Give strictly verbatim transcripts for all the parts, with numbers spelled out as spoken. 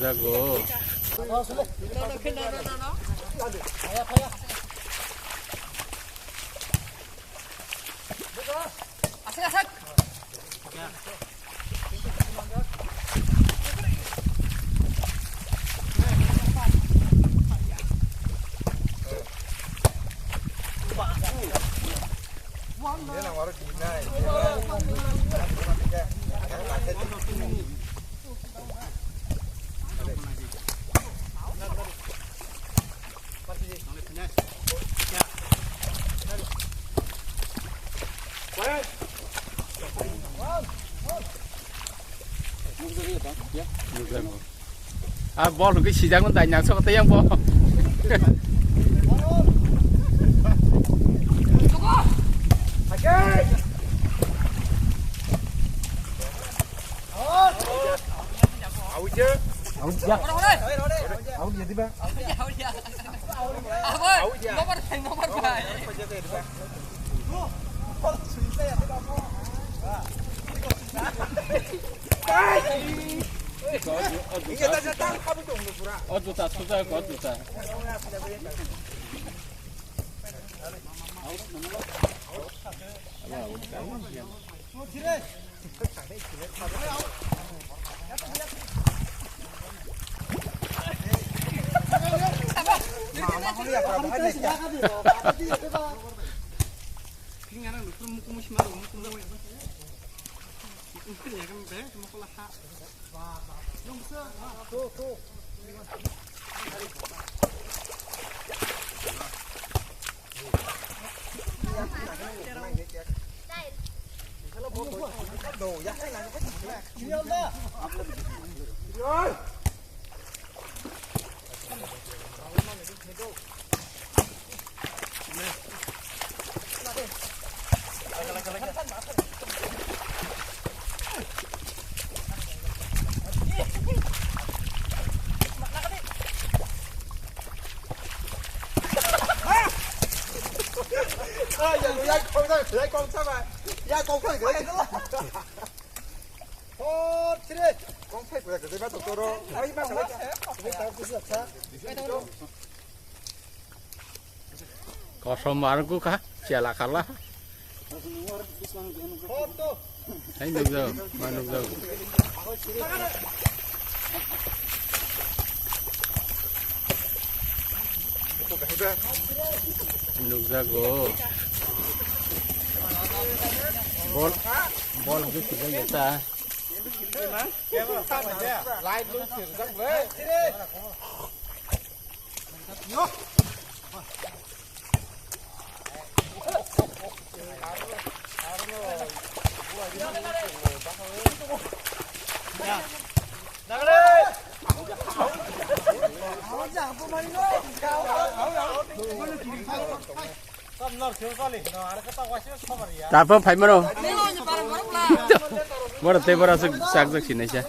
Go. Ah, bol hwnkhe sijak no dai nang sok tei yang bo. Out ya. Out ya diba? Out ya. Nomor, nomor bai. O juta, suja ko juta. Kosom arwk kha, chela khala. Hai nukjao, ma nukjao. Nukjago. Bol, bol hwnkhe swijak ya ta. Tapha phaimano. Bora tei bora aswk chak jak sinaisa.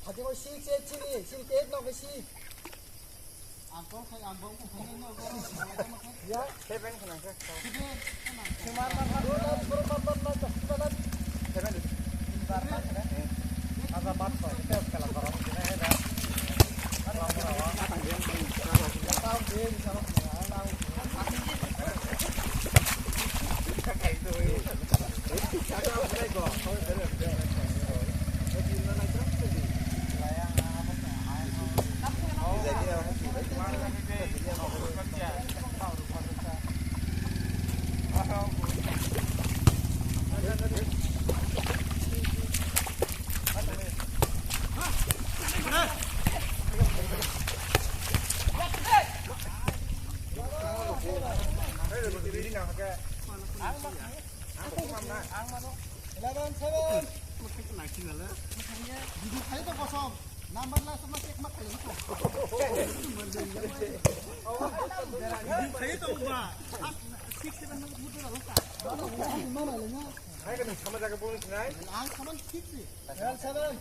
Thirty six, eight, six, eight, no, six. Ang call khai, ang bong khai, no, no, no, no, no. Ya, seven khna khe. Seven, seven. Mar, mar, mar, mar, mar, mar, mar, mar, mar, mar. Seven. Mar, mar, mar. Mar, mar, mar, mar. Ito, kala, kala. Eleven seven. Video khai to kosong. Number la sama check ma khai to. Video khai to ba. Six seven number mutu la ka. Mana le na? Hai ka nang sama jaga pun sinai. Ang sama six. Eleven seven.